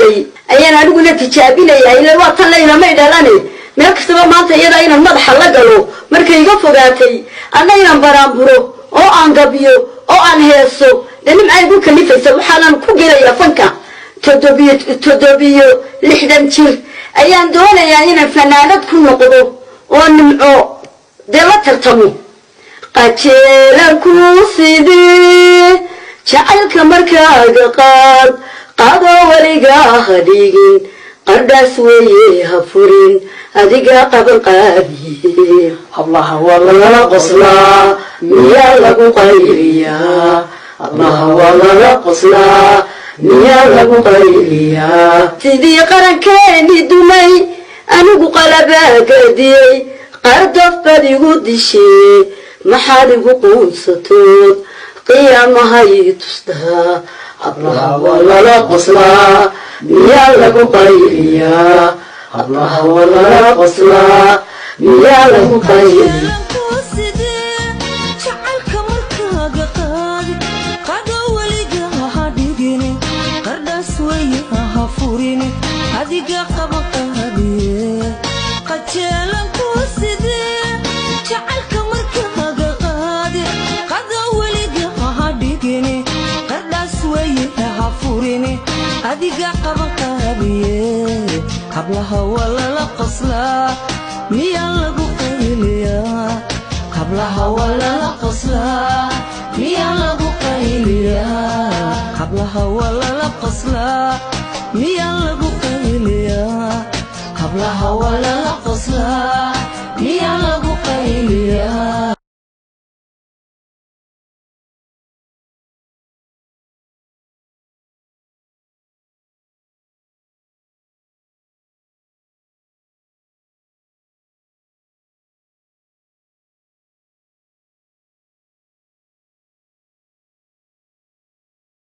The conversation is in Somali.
qaaday ayaan aniguna tijaabinayaa. Ila waa tan laynamay dhalane, meel kastaba maanta iyadaa inaan madaxa la galo. Markay iga fogaatay, anna inaan baraanburo oo aan gabiyo oo aan heeso, dee Nimca igu kalifaysa. Waxaanan ku gelayaa fanka 67 jir ayaan doonayaa inaan fanaanad ku noqdo oo Nimco dee la tartamo. Qajeelan ku sidii jacaylka markaaga qaad qaadoo weligaa ha dhigin, qardhaas weeye ha furin, adiga qaban qaabiye. Hablaha waa lala qoslaa, miyaa lagu qayliyaa? Hablaha waa lala qoslaa, miyaa lagu qayliyaa? Sidii qarankeeni dumay, anigu qalabaa gadiyey, qardof baad igu dishee, maxaad igu quunsatood qiyaamahay tustaa? Hablaha waa lala qoslaa, miyaa lagu qayliyaa? Hablaha waa lala qoslaa, miyaa lagu qayliyaa? Jacaylka markaaga qaadi qado, weliga ha dhigin, qardhaas weye ha furin, adiga qaba qaadiye. Qajeelanku sidee jacaylka markaaga qaadi qado, weliga ha dhigin, qardhaas weye ha furin, adiga qaba qaadiye. Hablaha waa lala qoslaa, miyaa lagu qayliyaa? Hablaha waa lala qoslaa, miyaa lagu qayliyaa? Hablaha waa lala qoslaa, miyaa lagu qayliyaa? Hablaha waa lala qoslaa.